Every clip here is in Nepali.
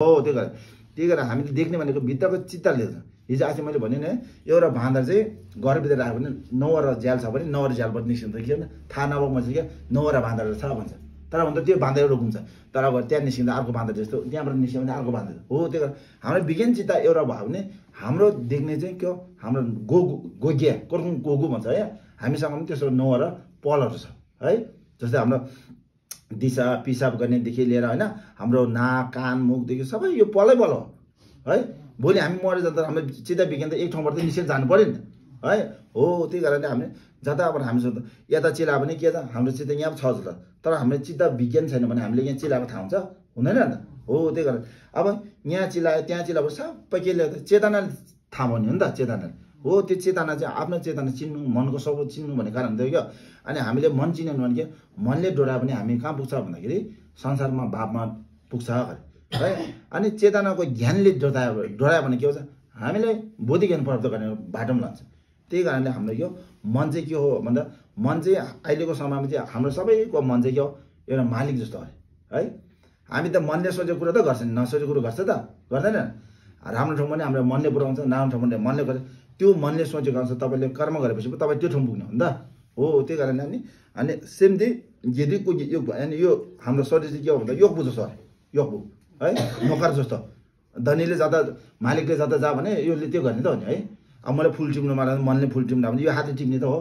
हो त्यही गरेर हामीले देख्ने भनेको भित्रको चित्तले छ। हिजो आज मैले भने नि एउटा बाँदर चाहिँ घरभित्र आयो भने 9वटा ज्याल छ भने 9वटा ज्यालबाट निस्किन्छ कि थाहा नभएको मान्छे क्या 9वटा बाँदर छ भन्छ। तर भन्दा त्यो बाँदर एउटा घुम्छ, तर अब त्यहाँ निस्किँदा अर्को बाँदर जस्तो, त्यहाँबाट निस्क्यो भने अर्को बाँदर हो। त्यही गरेर हाम्रो विज्ञान चित्त एउटा भयो भने हाम्रो देख्ने चाहिँ के हो, हाम्रो गोगिया कोर्कुङ गोगु भन्छ है, हामीसँग पनि त्यसो 9वटा पलहरू छ है। जस्तै हाम्रो दिशा पिसाब गर्नेदेखि लिएर होइन हाम्रो नाक कान मुखदेखि सबै यो पलै पल हो है। भोलि हामी मरे जाँदा हाम्रो चित्त विज्ञान त एक ठाउँबाट त निस्केर जानु पऱ्यो नि है। हो त्यही कारणले हामीले जता अब हामीसँग यता चिलायो भने के छ, हाम्रो चित्त यहाँ छ जस्तो, तर हाम्रो चित्त विज्ञान छैन भने हामीले यहाँ चिलाएको थाहा हुन्छ हुँदैन नि त। हो त्यही कारण अब यहाँ चिलायो त्यहाँ चिलायो सबै के ल्यायो चेतनाले थाहा भयो नि त, चेतनाले हो। त्यो चेतना चाहिँ आफ्नो चेतना चिन्नु, मनको सब चिन्नु भन्ने कारण थियो क्या। अनि हामीले मन चिन्यौँ भने के, मनले डोरायो भने हामी कहाँ पुग्छ भन्दाखेरि संसारमा भावमा पुग्छ है। अनि चेतनाको ज्ञानले डोरायो भने के हुन्छ, हामीले बुद्धि ज्ञान प्राप्त गर्ने बाटोमा लान्छ। त्यही कारणले हाम्रो यो मन चाहिँ के हो भन्दा, मन चाहिँ अहिलेको समयमा चाहिँ हाम्रो सबैको मन चाहिँ के हो, एउटा मालिक जस्तो हो है। हामी त मनले सोचेको कुरो त गर्छ नि, नसोचेको कुरो गर्छ त गर्दैन। राम्रो ठाउँमा पनि हाम्रो मनले पुऱ्याउँछ, नराम्रो ठाउँमा पनि मनले गर्छ। त्यो मनले सोचेको अनुसार तपाईँले कर्म गरेपछि तपाईँ त्यो ठाउँ पुग्ने हो नि त। हो त्यही कारणले अनि सेमली यदिको यो हाम्रो शरीर चाहिँ के हो भन्दा योगबु जस्तो हो, योगबु है, नोकर जस्तो। धनीले जाँदा मालिकले जाँदा जा भने यसले त्यो गर्ने त हो नि है। अब मलाई फुल टिप्नु माला मनले फुल टिप्नु भने यो हातले टिप्ने त हो।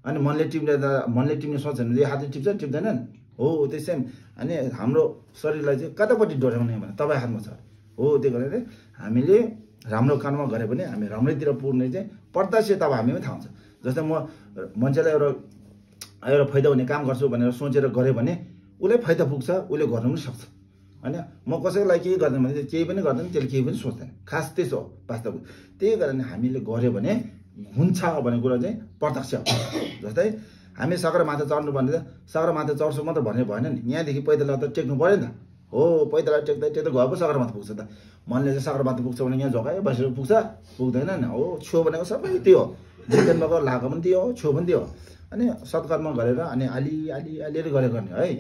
अनि मनले टिप्ने सोच्छ भने यो हातले टिप्छ टिप्दैनन् हो। त्यो सेम अनि हाम्रो शरीरलाई चाहिँ कतापट्टि डोर्याउने भने तपाईँ हातमा छ हो। त्यो गरेर हामीले राम्रो कर्म गऱ्यो भने हामी राम्रैतिर पुग्ने चाहिँ प्रत्यक्ष तब हामीमै थाहा हुन्छ। जस्तै म मान्छेलाई एउटा फाइदा हुने काम गर्छु भनेर सोचेर गऱ्यो भने उसलाई फाइदा पुग्छ, उसले गर्नु पनि सक्छ होइन। म कसैको लागि केही गर्दैन भने केही पनि गर्दैन, त्यसले केही पनि सोच्दैन, खास त्यसो हो वास्तव। त्यही कारण हामीले गऱ्यो भने हुन्छ भन्ने कुरा चाहिँ प्रत्यक्ष हो। जस्तै हामी सगरमाथा चढ्नु भने त सगरमाथा चढ्छु मात्र भनेर भएन नि, यहाँदेखि पैदल त टेक्नु पऱ्यो नि त हो। पैदल टेक्दै गएको सगरमाथा पुग्छ त। मनले चाहिँ सगरमाथा पुग्छ भने यहाँ झोकायो बसेर पुग्छ पुग्दैन नि हो। छेउ भनेको सबै त्यो हो, जिन्दगीमा लागेको पनि त्यो हो, छेउ पनि त्यो हो। अनि सत्कर्म गरेर अनि अलिअलि गर्ने है।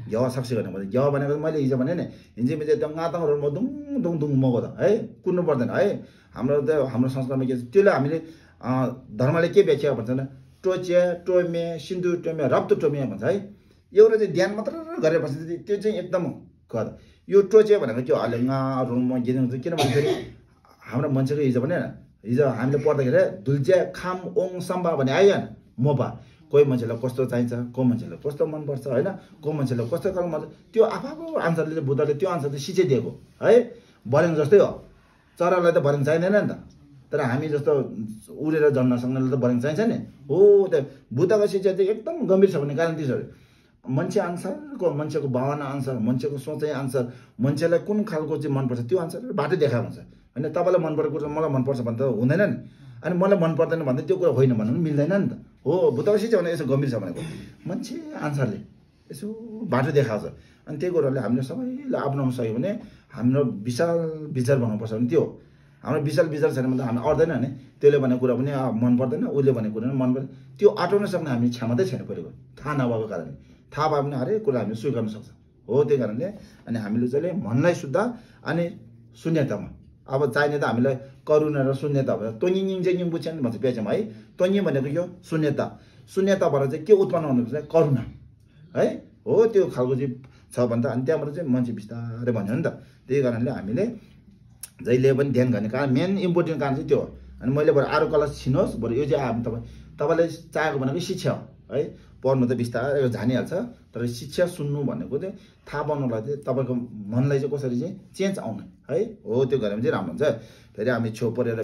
घ्याउ सक्छ गर्ने भने घ्याउ भनेको मैले हिजो भने नि हिजो त्यो गाताङहरूमा दुङ मगो त है, कुद्नु पर्दैन है। हाम्रो त हाम्रो संस्कारमा के छ, त्यसले हामीले धर्मले के व्याख्या भन्छ भने टोचे टोमे सिन्दुर टोमे रप्त टोमे भन्छ है। एउटा चाहिँ ध्यान मात्र गरेपछि त्यो चाहिँ एकदम गद। यो टोचे भनेको त्यो हलेङ्गाहरूमा गिर्नु हुन्छ। किनभने फेरि हाम्रो मान्छेको हिजो भने हिजो हामीले पढ्दाखेरि धुल्चे खाम ओङ सम्बा भन्ने आयो होइन मोपा। कोही मान्छेलाई कस्तो चाहिन्छ, को मान्छेलाई कस्तो मनपर्छ होइन, को मान्छेलाई कस्तो कर्म पर्छ, त्यो आफ्नो आन्सरले बुद्धले त्यो आन्सर चाहिँ सिकाइदिएको है। बरेङ जस्तै हो, चरालाई त बरेङ चाहिँदैन नि त, तर हामी जस्तो उडेर जन्म सक्नेलाई त बरेङ चाहिन्छ नि हो। त्यो बुद्धको शिक्षा चाहिँ एकदम गम्भीर छ भन्ने कारण त्यसो मान्छे अनुसारको, मान्छेको भावना अनुसार, मान्छेको सोचाइ अनुसार, मान्छेलाई कुन खालको चाहिँ मनपर्छ त्यो अनुसार बाटो देखाएको हुन्छ होइन। तपाईँलाई मनपरेको कुरो मलाई मनपर्छ भने त हुँदैन नि, अनि मलाई मन पर्दैन भन्दा त्यो कुरा होइन भन्नु पनि मिल्दैन नि त हो। बुद्धको शिक्षा भने यसो गम्भीर छ भनेको मान्छे अनुसारले यसो बाटो देखाएको छ। अनि त्यही कुराले हामीले सबैलाई अप्नाउन सक्यो भने हाम्रो विशाल विचार बनाउनुपर्छ भने त्यो हो। हाम्रो विशाल विचार छैन भने त हामी अड्दैन नि, त्यसले भनेको कुरा पनि मन पर्दैन, उसले भनेको कुरा पनि मन पर्दैन, त्यो अटाउन सक्ने हामी क्षमतै छैन पहिलेको, थाहा नभएको कारणले। थाहा भयो भने हरेक कुरा हामीले स्वीकार्न सक्छ हो। त्यही कारणले अनि हामीले चाहिँ मनलाई शुद्ध अनि शून्यतामा अब चाहिने त हामीलाई करुणा र शून्यता भयो। तोइङ चाहिँ बुझ्छ नि भन्छ पेचमा है। तोइङ भनेको यो शून्यता, शून्यताबाट चाहिँ के उत्पन्न हुनुहुन्छ करुणा है हो। त्यो खालको चाहिँ छ भने त अनि त्यहाँबाट चाहिँ मान्छे बिस्तारै भन्यो नि त। त्यही कारणले हामीले जहिले पनि ध्यान गर्ने कारण मेन इम्पोर्टेन्ट कारण चाहिँ त्यो हो। अनि मैले बरु अरू कला छिनोस्, बरु यो चाहिँ तपाईँलाई चाहेको भनेको शिक्षा हो है। पढ्नु त बिस्तारै जानिहाल्छ, तर शिक्षा सुन्नु भनेको चाहिँ थाहा पाउनुलाई चाहिँ तपाईँको मनलाई चाहिँ कसरी चाहिँ चेन्ज आउने है हो। त्यो गरेर चाहिँ राम्रो हुन्छ। फेरि हामी छेउ परेर